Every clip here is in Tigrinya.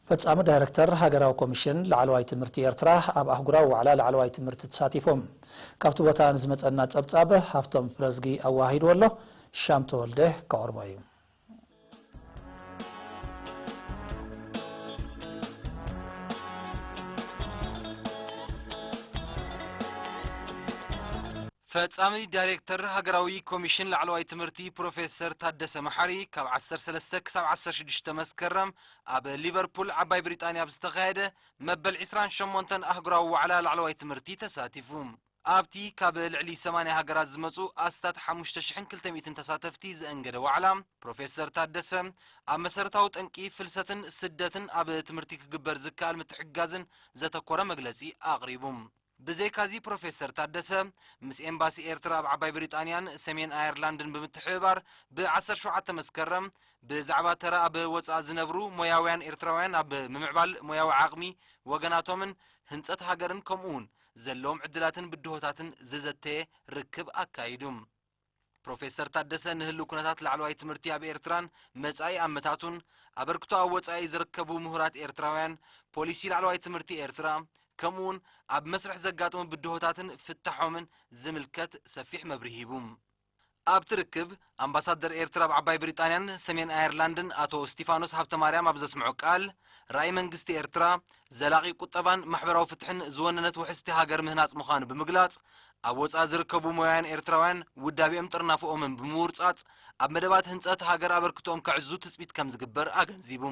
ፈጻሚ ዳይረክተር ሃገራዊ ኮሚሽን ላዕለዋይ ትምህርቲ ኤርትራ ኣብ ኣህጉራዊ ዋዕላ ላዕለዋይ ትምህርቲ ተሳቲፎም። ካብቲ ቦታ ንዝመጸና ጸብጻብ ሃፍቶም ፍረዝጊ ኣዋሂድዎ ኣሎ። ሻም ተወልደ ከቕርቦ እዩ። ፈጻሚ ዳይሬክተር ሃገራዊ ኮሚሽን ላዕለዋይ ትምህርቲ ፕሮፌሰር ታደሰ መሓሪ፣ ካብ ዓሰርተ ሰለስተ ክሳብ ዓሰርተ ሽዱሽተ መስከረም ኣብ ሊቨርፑል ዓባይ ብሪጣንያ ኣብ ዝተኻየደ መበል ዕስራን ሸሞንተን ኣህጉራዊ ዋዕላ ላዕለዋይ ትምህርቲ ተሳቲፉ። ኣብቲ ካብ ልዕሊ ሰማንያ ሃገራት ዝመጹ ኣስታት ሓሙሽተ ሽሕን ክልተ ሚእትን ተሳተፍቲ ዘእንገደ ዋዕላ፣ ፕሮፌሰር ታደሰ ኣብ መሰረታዊ ጠንቂ ፍልሰትን ስደትን ኣብ ትምህርቲ ክግበር ዝከኣል ምትሕግጋዝን ዘተኮረ መግለጺ ኣቕሪቡ። ብዘይካዚ ፕሮፌሰር ታደሰ ምስ ኤምባሲ ኤርትራ ኣብ ዓባይ ብሪጣንያን ሰሜን ኣየርላንድን ብምትሕብባር ብ ዓሰርተ ሸውዓተ መስከረም ብዛዕባ ተራ ኣብ ወጻኢ ዝነብሩ ሞያውያን ኤርትራውያን ኣብ ምምዕባል ሞያዊ ዓቕሚ ወገናቶምን ህንጸት ሃገርን ከምኡ እውን ዘለዎም ዕድላትን ብድሆታትን ዝዘተየ ርክብ ኣካይዱ። ፕሮፌሰር ታደሰ ንህልው ኩነታት ላዕለዋይ ትምህርቲ ኣብ ኤርትራን መጻኢ ኣመታቱን፣ ኣበርክቶ ኣብ ወጻኢ ዝርከቡ ምሁራት ኤርትራውያን፣ ፖሊሲ ላዕለዋይ ትምህርቲ ኤርትራ፣ ከምኡውን ኣብ መስርሕ ዘጋጥሙ ብድሆታትን ፍታሖምን ዝምልከት ሰፊሕ መብርሂ ሂቡ። ኣብቲ ርክብ፣ ኣምባሳደር ኤርትራ ኣብ ዓባይ ብሪጣንያን ሰሜን ኣየርላንድን ኣቶ እስቲፋኖስ ሃብተማርያም ኣብ ዘስምዖ ቃል፣ ራእይ መንግስቲ ኤርትራ፣ ዘላቒ ቁጠባን ማሕበራዊ ፍትሕን ዝወነነት ውሕስቲ ሃገር ምህናጽ ምዃኑ ብምግላጽ፣ ኣብ ወጻኢ ዝርከቡ ሞያውያን ኤርትራውያን ውዳቤኦም ጥርናፈኦምን ብምውርጻጽ፣ ኣብ መደባት ህንጸት ሃገር ኣበርክቶኦም ከዕዙ ትጽቢት ከም ዝግበር ኣገንዚቡ።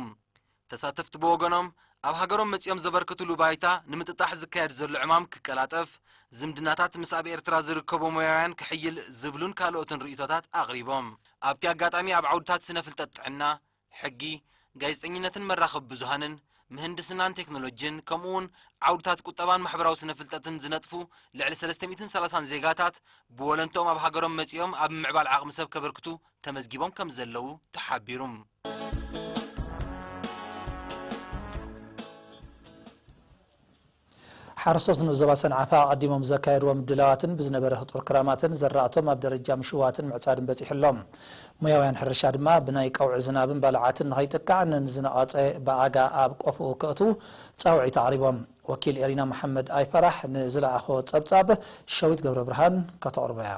ተሳተፍቲ ብወገኖም፣ ኣብ ሃገሮም መጺኦም ዘበርክትሉ ባይታ ንምጥጣሕ ዝካየድ ዘሎ ዕማም ክቀላጠፍ፣ ዝምድናታት ምስ ኣብ ኤርትራ ዝርከቡ ሞያውያን ክሕይል ዝብሉን ካልኦትን ርእይቶታት ኣቕሪቦም። ኣብቲ ኣጋጣሚ ኣብ ዓውድታት ስነ ፍልጠት ጥዕና፣ ሕጊ፣ ጋዜጠኝነትን መራኸቢ ብዙሃንን፣ ምህንድስናን ቴክኖሎጂን፣ ከምኡውን ዓውድታት ቁጠባን ማሕበራዊ ስነ ፍልጠትን ዝነጥፉ ልዕሊ ሰለስተ ሚእትን ሰላሳን ዜጋታት ብወለንትኦም ኣብ ሃገሮም መጺኦም ኣብ ምምዕባል ዓቕሚ ሰብ ከበርክቱ ተመዝጊቦም ከም ዘለዉ ተሓቢሩ። ሓረስቶት ንኡስ ዞባ ሰንዓፈ ኣቐዲሞም ዘካየድዎ ምድላዋትን ብዝነበረ ህጡር ክራማትን ዘራእቶም ኣብ ደረጃ ምሽዋትን ምዕጻድን በጺሑ ኣሎ። ሞያውያን ሕርሻ ድማ ብናይ ቀውዒ ዝናብን ባልዓትን ንኸይጥቃዕ ንዝነቐጸ ብኣጋ ኣብ ቆፎኡ ከእትዉ ጻውዒት ኣቕሪቦም። ወኪል ኤሪና መሓመድ ኣይፈራሕ ንዝለኣኾ ጸብጻብ ሸዊት ገብረ ብርሃን ከተቕርቦ እያ።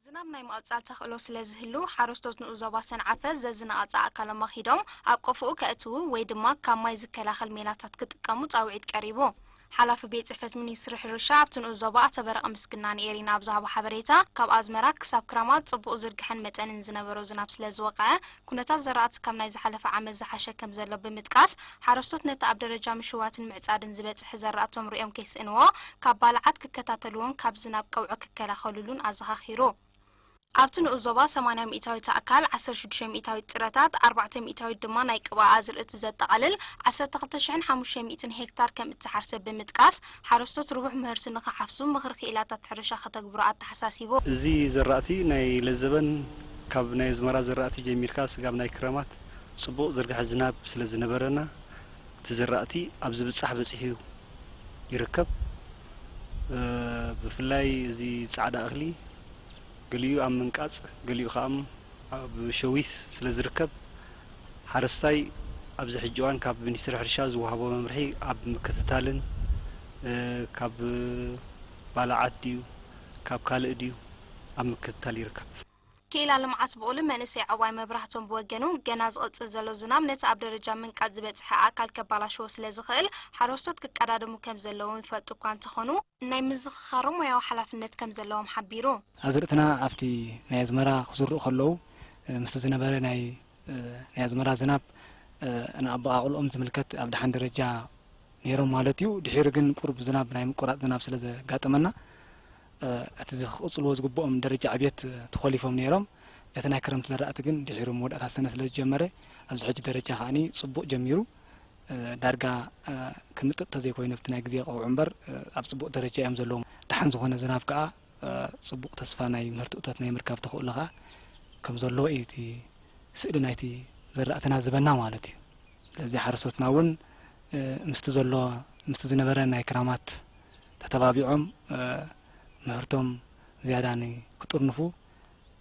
ዝናብ ናይ ምቕጻል ተኽእሎ ስለ ዝህሉ፣ ሓረስቶት ንኡስ ዞባ ሰንዓፈ ዘዝነቐጸ ኣካሎም ኣኺዶም ኣብ ቆፎኡ ከእትዉ ወይ ድማ ካብ ማይ ዝከላኸል ሜላታት ክጥቀሙ ጻውዒት ቀሪቡ። ሓላፊ ቤት ጽሕፈት ሚኒስትሪ ሕርሻ ኣብቲ ንኡስ ዞባ ኣቶ በረቐ ምስግና ንኤሪና ኣብ ዝሃቦ ሓበሬታ፣ ካብ ኣዝመራ ክሳብ ክራማት ጽቡቕ ዝርግሐን መጠንን ዝነበሮ ዝናብ ስለ ዝወቕዐ፣ ኩነታት ዘራእቲ ካብ ናይ ዝሓለፈ ዓመት ዝሓሸ ከም ዘሎ ብምጥቃስ፣ ሓረስቶት ነቲ ኣብ ደረጃ ምሽዋትን ምዕጻድን ዝበጽሐ ዘራእቶም ሪኦም ከይስእንዎ፣ ካብ ባልዓት ክከታተልዎን ካብ ዝናብ ቀውዒ ክከላኸሉሉን ኣዘኻኺሩ። ኣብቲ ንኡስ ዞባ ሰማንያ ሚእታዊት ኣካል፣ ዓሰርተ ሽዱሽተ ሚእታዊት ጥረታት፣ ኣርባዕተ ሚእታዊት ድማ ናይ ቅብኣ ኣዝርእቲ ዘጠቓልል ዓሰርተ ክልተ ሽሕን ሓሙሽተ ሚእትን ሄክታር ከም እተሓርሰ ብምጥቃስ፣ ሓረስቶት ርቡሕ ምህርቲ ንኽሓፍሱ ምኽሪ ክኢላታት ሕርሻ ከተግብሩ ኣተሓሳሲቡ። እዚ ዘራእቲ ናይ ለዘበን ካብ ናይ ኣዝመራ ዘራእቲ ጀሚርካ ስጋብ ናይ ክረማት ጽቡቕ ዝርግሐ ዝናብ ስለ ዝነበረና፣ እቲ ዘራእቲ ኣብ ዝብጻሕ በጺሑ ይርከብ። እ፣ ብፍላይ እዚ ጻዕዳ እኽሊ ገሊኡ ኣብ ምንቃጽ፣ ገሊኡ ከኣ ኣብ ሸዊት ስለ ዝርከብ፣ ሓረስታይ ኣብዚ ሕጂ እዋን ካብ ሚኒስትሪ ሕርሻ ዝወሃቦ መምርሒ ኣብ ምክትታልን፣ እ፣ ካብ ባልዓት ድዩ፣ ካብ ካልእ ድዩ፣ ኣብ ምክትታል ይርከብ። ክኢላ ልምዓት ብቑሊ መንእሰይ ዕዋይ መብራህቶም ብወገኑ፣ ገና ዝቕጽል ዘሎ ዝናብ ነቲ ኣብ ደረጃ ምንቃጽ ዝበጽሐ ኣካል ከባላሽዎ ስለ ዝኽእል፣ ሓረስቶት ክቀዳደሙ ከም ዘለዎም ይፈልጡ እኳ እንተኾኑ፣ ናይ ምዝኽኻሮም ሞያዊ ሓላፍነት ከም ዘለዎም ሓቢሩ። ኣዝርእትና ኣብቲ ናይ ኣዝመራ ክዝርኡ ከለዉ፣ እ፣ ምስቲ ዝነበረ ናይ፣ እ፣ ናይ ኣዝመራ ዝናብ፣ እ፣ ንኣበቓቕልኦም ዝምልከት ኣብ ደሓን ደረጃ ነይሮም ማለት እዩ። ድሒሩ ግን ቁሩብ ዝናብ፣ ናይ ምቁራጽ ዝናብ ስለ ዘጋጠመና፣ እ፣ እቲ ዝቕጽልዎ ዝግብኦም ደረጃ ዕብየት፣ እ፣ ተኾሊፎም ነይሮም። እቲ ናይ ክረምቲ ዘራእቲ ግን ድሒሩ መወዳእታ ሰነ ስለ ዝጀመረ፣ ኣብዚ ሕጂ ደረጃ ከኣኒ ጽቡቕ ጀሚሩ፣ እ፣ ዳርጋ፣ እ፣ ክምጥጥ ተዘይኮይኑ ኣብቲ ናይ ግዜ ቀውዒ እምበር፣ እ፣ ኣብ ጽቡቕ ደረጃ እዮም ዘለዉ። ደሓን ዝኾነ ዝናብ ከኣ፣ እ፣ ጽቡቕ ተስፋ ናይ ምህርቲ እቶት ናይ ምርካብ ተኽእሎ ከኣ ከም ዘለዎ እዩ እቲ ስእሊ ናይቲ ዘራእትና ዝህበና ማለት እዩ። ስለዚ ሓረስቶትና እውን፣ እ፣ ምስቲ ዘሎ፣ ምስቲ ዝነበረ ናይ ክራማት ተተባቢዖም፣ እ፣ ምህርቶም ዝያዳ ንክጥርንፉ፣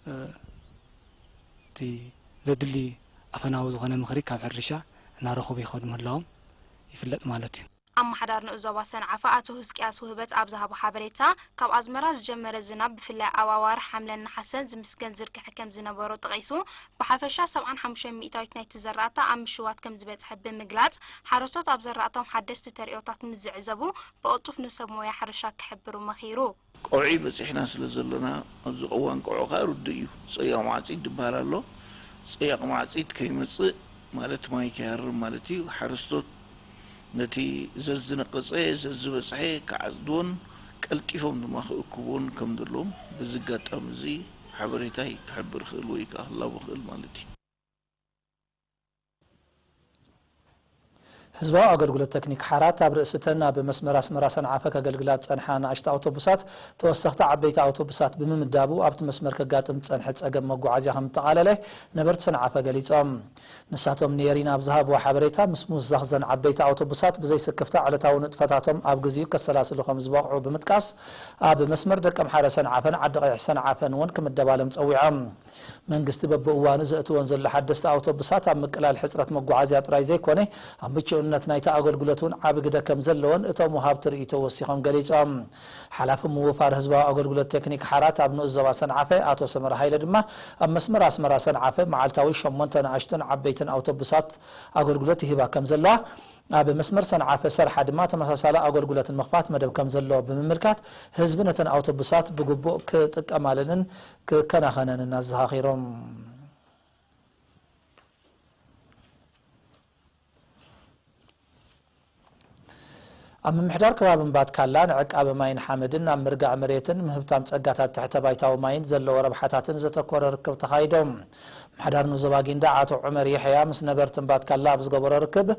እ፣ እቲ ዘድሊ ኣፈናዊ ዝኾነ ምኽሪ ካብ ሕርሻ እናረኸቡ ይኸዱ ምህላዎም ይፍለጥ ማለት እዩ። ኣመሓዳሪ ንኡስ ዞባ ሰንዓፈ ኣቶ ህዝቅያስ ውህበት ኣብ ዝሃቦ ሓበሬታ፣ ካብ ኣዝመራ ዝጀመረ ዝናብ ብፍላይ ኣብ ኣዋርሕ ሓምለን ነሓሰን ዝምስገን ዝርግሐ ከም ዝነበሮ ጠቒሱ፣ ብሓፈሻ ሰብዓን ሓሙሽተን ሚእታዊት ናይቲ ዘራእታ ኣብ ምሽዋት ከም ዝበጽሐ ብምግላጽ፣ ሓረስቶት ኣብ ዘራእቶም ሓደስቲ ተርእዮታት ምስ ዝዕዘቡ ብቕልጡፍ ንሰብ ሞያ ሕርሻ ክሕብሩ መኺሩ። ቀውዒ በጺሕና ስለ ዘሎና ኣብዚ ቅዋን ቀውዒ ከኣ ርዱእ እዩ። ጸያቕ ማዕጺድ ዝበሃል ኣሎ። ጸያቕ ማዕጺድ ከይመጽእ ማለት ማይ ከይሃርም ማለት እዩ። ሓረስቶት ነቲ ዘዝነቐጸ ዘዝበጽሐ ክዓጽድዎን ቀልጢፎም ድማ ክእክብዎን ከም ዘለዎም በዚ ኣጋጣሚ እዚ ሓበሬታይ ክሕብር እኽእል ወይ ከኣ ክላቦ እኽእል ማለት እዩ። ህዝባዊ ኣገልግሎት ተክኒክ ሓራት ኣብ ርእሲ እተን ኣብ መስመር ኣስመራ ሰንዓፈ ከገልግላ ዝጸንሓ ንኣሽቱ ኣውቶቡሳት ተወሰኽቲ ዓበይቲ ኣውቶቡሳት ብምምዳቡ ኣብቲ መስመር ከጋጥም ዝጸንሐ ጸገም መጓዓዝያ ከም እተቓለለ ነበርቲ ሰንዓፈ ገሊጾም። ንሳቶም ንኤሪና ኣብ ዝሃብዎ ሓበሬታ ምስ ምውሳኽ እዘን ዓበይቲ ኣውቶቡሳት ብዘይ ስክፍታ ዕለታዊ ንጥፈታቶም ኣብ ግዚኡ ከሰላስሉ ከም ዝበቕዑ ብምጥቃስ ኣብ መስመር ደቀምሓረ ሰንዓፈን ዓዲ ቀይሕ ሰንዓፈን እውን ክምደባሎም ጸዊዖም። መንግስቲ በብእዋኑ ዘእትወን ዘሎ ሓደስቲ ኣውቶቡሳት ኣብ ምቅላል ሕፅረት መጓዓዝያ ጥራይ ዘይኮነ ኣብ ምቹእነት ናይቲ ኣገልግሎት እውን ዓቢ ግደ ከም ዘለዎን እቶም ወሃብቲ ርእይቶ ወሲኾም ገሊፆም። ሓላፊ ምውፋር ህዝባዊ ኣገልግሎት ቴክኒክ ሓራት ኣብ ንኡስ ዞባ ሰንዓፈ ኣቶ ሰመረ ሃይለ ድማ ኣብ መስመር ኣስመራ ሰንዓፈ መዓልታዊ ሸሞንተ ንኣሽቱን ዓበይትን ኣውቶቡሳት ኣገልግሎት ይህባ ከም ዘለዋ ኣብ መስመር ሰንዓፈ ሰርሓ ድማ ተመሳሳሊ ኣገልግሎት ንምኽፋት መደብ ከም ዘሎ ብምምልካት ህዝቢ ነተን ኣውቶቡሳት ብግቡእ ክጥቀማለንን ክከናኸነንን ኣዘኻኺሮም። ኣብ ምምሕዳር ከባቢ እምባትካላ ንዕቃበ ማይን ሓመድን ኣብ ምርጋእ መሬትን ምህብታም ጸጋታት ትሕተ ባይታዊ ማይን ዘለዎ ረብሓታትን ዘተኮረ ርክብ ተኻይዶም። ምምሕዳር ንዞባ ጊንዳዕ ኣቶ ዑመር የሕያ ምስ ነበርቲ እምባትካላ ኣብ ዝገበሮ ርክብ፣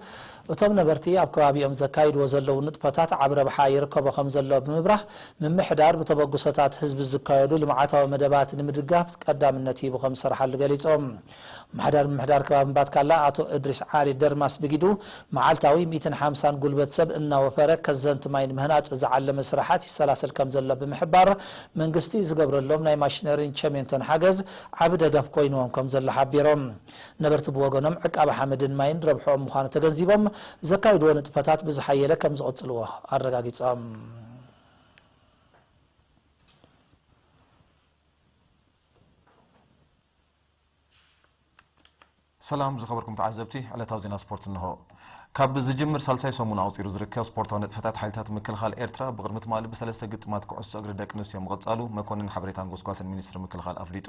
እቶም ነበርቲ ኣብ ከባቢኦም ዘካይድዎ ዘለዉ ንጥፈታት ዓቢ ረብሓ ይርከቦ ከም ዘሎ ብምብራህ፣ ምምሕዳር ብተበግሶታት ህዝቢ ዝካየዱ ልምዓታዊ መደባት ንምድጋፍ ቀዳምነት ሂቡ ከም ዝሰርሓሉ ገሊጾም። ምምሕዳር ምምሕዳር ከባቢ እምባትካላ ኣቶ እድሪስ ዓሊ ደርማስ ብጊዱ፣ መዓልታዊ ሚእትን ሓምሳን ጉልበት ሰብ እናወፈረ ከዘንቲ ማይ ንምህናጽ ዝዓለመ ስራሓት ይሰላሰል ከም ዘሎ ብምሕባር፣ መንግስቲ ዝገብረሎም ናይ ማሽነሪን ቸሜንቶን ሓገዝ ዓቢ ደገፍ ኮይንዎም ከም ዘሎ ሓቢሮም። ነበርቲ ብወገኖም ዕቃበ ሓመድን ማይን ረብሕኦም ምዃኑ ተገንዚቦም፣ ዘካይድዎ ንጥፈታት ብዝሓየለ ከም ዝቕጽልዎ ኣረጋጊጾም። ሰላም ዝኸበርኩም ተዓዘብቲ፣ ዕለታዊ ዜና ስፖርት እንሆ። ካብ ዝጅምር ሳልሳይ ሰሙን ኣቑጺሩ ዝርከብ ስፖርታዊ ንጥፈታት ሓይልታት ምክልኻል ኤርትራ ብቕድሚ ትማሊ ብሰለስተ ግጥማት ኩዕሶ እግሪ ደቂ ኣንስትዮ ምቕጻሉ መኮንን ሓበሬታን ጎስጓስን ሚኒስትሪ ምክልኻል ኣፍሊጡ።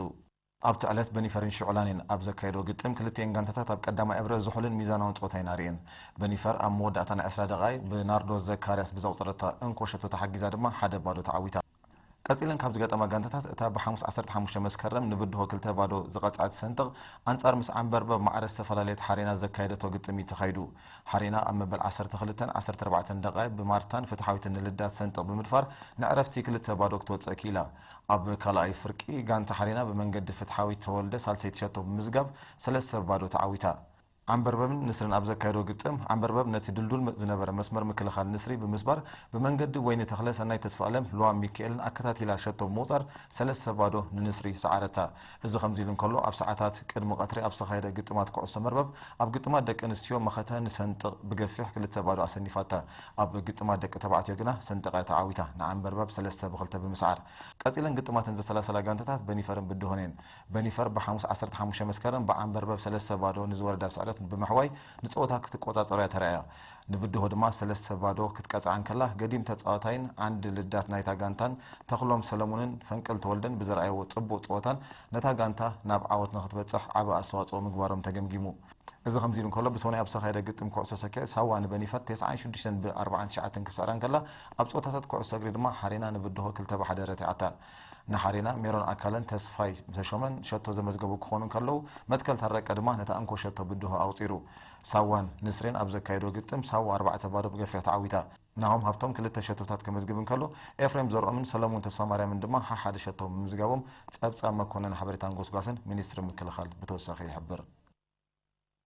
ኣብቲ ዕለት በኒፈርን ሽዑላኔን ኣብ ዘካየድዎ ግጥም ክልቲኤን ጋንታታት ኣብ ቀዳማይ እብረ ዝሑልን ሚዛናውን ጸወታ እየን ኣርእየን። በኒፈር ኣብ መወዳእታ ናይ ዕስራ ደቓይ ብናርዶስ ዘካርያስ ብዘቑጸረታ እንኮ ሸቶ ተሓጊዛ ድማ ሓደ ባዶ ተዓዊታ። ቀጺለን ካብ ዝገጠማ ጋንታታት እታ ብሓሙስ ዓሰርተ ሓሙሽተ መስከረም ንብድሆ ክልተ ባዶ ዝቐጽዐት ሰንጥቕ ኣንጻር ምስ ዓምበርበብ ማዕረ ዝተፈላለየት ሓሬና ዘካየደቶ ግጥም እዩ ተኻይዱ። ሓሬና ኣብ መበል ዓሰርተ ክልተን ዓሰርተ ኣርባዕተን ደቓይ ብማርታን ፍትሓዊትን ንልዳት ሰንጥቕ ብምድፋር ንዕረፍቲ ክልተ ባዶ ክትወጽእ ክኢላ። ኣብ ካልኣይ ፍርቂ ጋንታ ሓሬና ብመንገዲ ፍትሓዊት ተወልደ ሳልሰይቲ ሸቶ ብምምዝጋብ ሰለስተ ባዶ ተዓዊታ። ዓምበርበብን ንስርን ኣብ ዘካየድዎ ግጥም፣ ዓምበርበብ ነቲ ድልዱል ዝነበረ መስመር ምክልኻል ንስሪ ብምስባር፣ ብመንገዲ ወይኒ ተኽለ፣ ሰናይ ተስፋኣለም፣ ልዋም ሚካኤልን ኣከታቲላ ሸቶ ብምቑጻር ሰለስተ ባዶ ንንስሪ ሰዓረታ። እዚ ከምዚ ኢሉ እንከሎ፣ ኣብ ሰዓታት ቅድሚ ቀትሪ ኣብ ዝተኻየደ ግጥማት ኩዕሶ መርበብ፣ ኣብ ግጥማት ደቂ ኣንስትዮ መኸተ ንሰንጥቕ ብገፊሕ ክልተ ባዶ ኣሰኒፋታ። ኣብ ግጥማት ደቂ ተባዕትዮ ግና ሰንጥቓ ተዓዊታ፣ ንዓምበርበብ ሰለስተ ብኽልተ ብምስዓር። ቀጺለን ግጥማተን ዘሰላሰላ ጋንታታት በኒፈርን ብድሆን እየን። በኒፈር ብሓሙስ ዓሰርተ ሓሙሽተ መስከረም ብዓምበርበብ ሰለስተ ባዶ ንዝወረዳ ስዕረት ብምሕዋይ ንጸወታ ክትቆጻጸሮ እያ ተራእያ። ንብድሆ ድማ ሰለስተ ባዶ ክትቀጽዓ እንከላ፣ ገዲም ተጻዋታይን ዓንዲ ልዳት ናይታ ጋንታን ተኽሎም ሰለሙንን ፈንቅል ተወልደን ብዘርኣይዎ ጽቡቕ ጸወታን ነታ ጋንታ ናብ ዓወት ንኽትበጽሕ ዓቢ ኣስተዋጽኦ ምግባሮም ተገምጊሙ። እዚ ከምዚ ኢሉ እንከሎ፣ ብሰኑይ ኣብ ዝተኻየደ ግጥም ኩዕሶ ሰኪዐ፣ ሳዋ ንበኒፈር ተስዓን ሽዱሽተን ብ ኣርባዓን ትሽዓተን ክስዕራ እንከላ፣ ኣብ ጸወታታት ኩዕሶ እግሪ ድማ ሓሬና ንብድሆ ክልተ ብ ሓደ ረቲዓታ። ንሓሬና ሜሮን ኣካለን ተስፋይ ተሾመን ሸቶ ዘመዝገቡ ክኾኑ እንከለዉ፣ መትከል ታረቀ ድማ ነታ እንኮ ሸቶ ብድሆ ኣቑጺሩ። ሳዋን ንስሬን ኣብ ዘካየድዎ ግጥም፣ ሳዋ ኣርባዕተ ባዶ ብገፊሕ ተዓዊታ። ናሆም ሃብቶም ክልተ ሸቶታት ከመዝግብ እንከሎ፣ ኤፍሬም ዘርኦምን ሰለሙን ተስፋማርያምን ድማ ሓሓደ ሸቶ ብምምዝጋቦም፣ ጸብጻብ መኮነን ሓበሬታን ጎስጓስን ሚኒስትሪ ምክልኻል ብተወሳኺ ይሕብር።